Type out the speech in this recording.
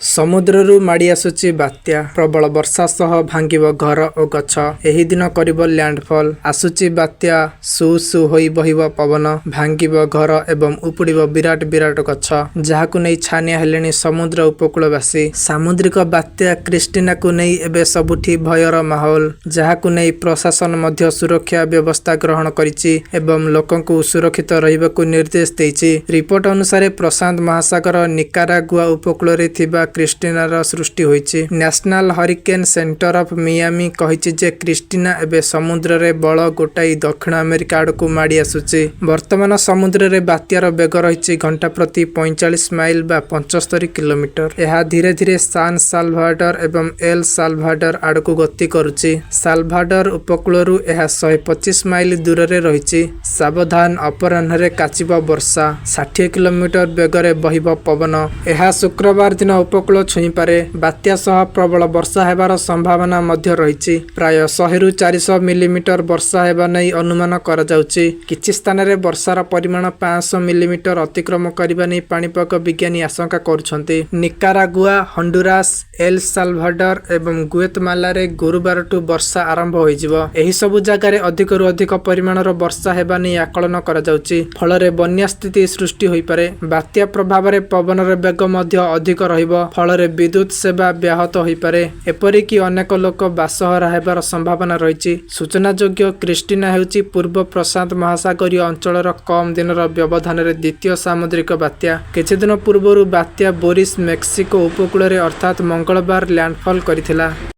ସମୁଦ୍ରରୁ ମାଡ଼ି ଆସୁଛି ବାତ୍ୟା। ପ୍ରବଳ ବର୍ଷା ସହ ଭାଙ୍ଗିବ ଘର ଓ ଗଛ। ଏହି ଦିନ କରିବ ଲ୍ୟାଣ୍ଡଫଲ୍। ଆସୁଛି ବାତ୍ୟା, ସୁ ସୁ ହୋଇ ବହିବ ପବନ, ଭାଙ୍ଗିବ ଘର ଏବଂ ଉପୁଡ଼ିବ ବିରାଟ ବିରାଟ ଗଛ। ଯାହାକୁ ନେଇ ଛାନିଆ ହେଲେଣି ସମୁଦ୍ର ଉପକୂଳବାସୀ। ସାମୁଦ୍ରିକ ବାତ୍ୟା କ୍ରିଷ୍ଟିନାକୁ ନେଇ ଏବେ ସବୁଠି ଭୟର ମାହୋଲ। ଯାହାକୁ ନେଇ ପ୍ରଶାସନ ମଧ୍ୟ ସୁରକ୍ଷା ବ୍ୟବସ୍ଥା ଗ୍ରହଣ କରିଛି ଏବଂ ଲୋକଙ୍କୁ ସୁରକ୍ଷିତ ରହିବାକୁ ନିର୍ଦ୍ଦେଶ ଦେଇଛି। ରିପୋର୍ଟ ଅନୁସାରେ, ପ୍ରଶାନ୍ତ ମହାସାଗର ନିକାରାଗୁଆ ଉପକୂଳରେ ଥିବା କ୍ରିଷ୍ଟିନାର ସୃଷ୍ଟି ହୋଇଛି। National Hurricane Center of Miami କହିଛି ଯେ କ୍ରିଷ୍ଟିନା ଏବେ ସମୁଦ୍ରରେ ବଳ ଗୋଟାଇ ଦକ୍ଷିଣ ଆମେରିକା ଆଡ଼କୁ ମାଡ଼ି ଆସୁଛି। ବର୍ତ୍ତମାନ ସମୁଦ୍ରରେ ବାତ୍ୟାର ବେଗ ରହିଛି ଘଣ୍ଟା ପ୍ରତି 45 ମାଇଲ ବା 75 କିଲୋମିଟର। ଏହା ଧୀରେ ଧୀରେ ସାନ ସାଲଭାଡର ଏବଂ ଏଲ ସାଲଭାଡର ଆଡ଼କୁ ଗତି କରୁଛି। ସାଲଭାଡର ଉପକୂଳରୁ ଏହା 125 ମାଇଲ ଦୂରରେ ରହିଛି। ସାବଧାନ, ଅପରାହ୍ନରେ କାଚିବ ବର୍ଷା, 60 କିଲୋମିଟର ବେଗରେ ବହିବ ପବନ। ଏହା ଶୁକ୍ରବାର ଦିନ ଉପକୂଳ ଛୁଇଁପାରେ। ବାତ୍ୟା ସହ ପ୍ରବଳ ବର୍ଷା ହେବାର ସମ୍ଭାବନା ମଧ୍ୟ ରହିଛି। ପ୍ରାୟ 100ରୁ 400 ମିଲିମିଟର ବର୍ଷା ହେବା ନେଇ ଅନୁମାନ କରାଯାଉଛି। କିଛି ସ୍ଥାନରେ ବର୍ଷାର ପରିମାଣ 500 ମିଲିମିଟର ଅତିକ୍ରମ କରିବା ନେଇ ପାଣିପାଗ ବିଜ୍ଞାନୀ ଆଶଙ୍କା କରୁଛନ୍ତି। ନିକାରାଗୁଆ, ହଣ୍ଡୁରାସ, ଏଲ ସାଲଭାଡର ଏବଂ ଗୁଏତମାଲାରେ ଗୁରୁବାରଠୁ ବର୍ଷା ଆରମ୍ଭ ହୋଇଯିବ। ଏହି ସବୁ ଜାଗାରେ ଅଧିକରୁ ଅଧିକ ପରିମାଣର ବର୍ଷା ହେବା ନେଇ ଆକଳନ କରାଯାଉଛି। ଫଳରେ ବନ୍ୟା ସ୍ଥିତି ସୃଷ୍ଟି ହୋଇପାରେ। ବାତ୍ୟା ପ୍ରଭାବରେ ପବନର ବେଗ ମଧ୍ୟ ଅଧିକ ରହିବ। ଫଳରେ ବିଦ୍ୟୁତ ସେବା ବ୍ୟାହତ ହୋଇପାରେ। ଏପରିକି ଅନେକ ଲୋକ ବାସହରା ହେବାର ସମ୍ଭାବନା ରହିଛି। ସୂଚନାଯୋଗ୍ୟ, କ୍ରିଷ୍ଟିନା ହେଉଛି ପୂର୍ବ ପ୍ରଶାନ୍ତ ମହାସାଗରୀୟ ଅଞ୍ଚଳର କମ୍ ଦିନର ବ୍ୟବଧାନରେ ଦ୍ୱିତୀୟ ସାମୁଦ୍ରିକ ବାତ୍ୟା। କିଛିଦିନ ପୂର୍ବରୁ ବାତ୍ୟା ବୋରିସ ମେକ୍ସିକୋ ଉପକୂଳରେ, ଅର୍ଥାତ୍ ମଙ୍ଗଳବାର ଲ୍ୟାଣ୍ଡଫଲ୍ କରିଥିଲା।